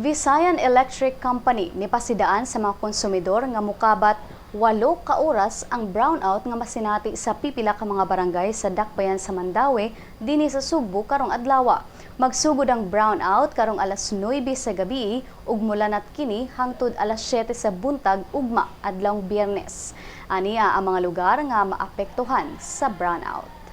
Visayan Electric Company nipasidaan sa mga konsumidor nga mukabat 8 ka oras ang brownout nga masinati sa pipila ka mga barangay sa dakbayan sa Mandaue dinhi sa Sugbo karong adlaw. Magsugod ang brownout karong alas 9 sa gabi ug mulanat kini hangtod alas 7 sa buntag ugma, adlawng Biyernes. Ania ang mga lugar nga maapektuhan sa brownout.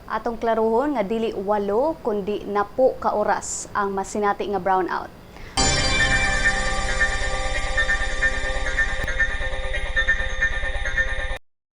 Atong klaruhon nga dili 8 kundi 10 ka oras ang masinati nga brownout.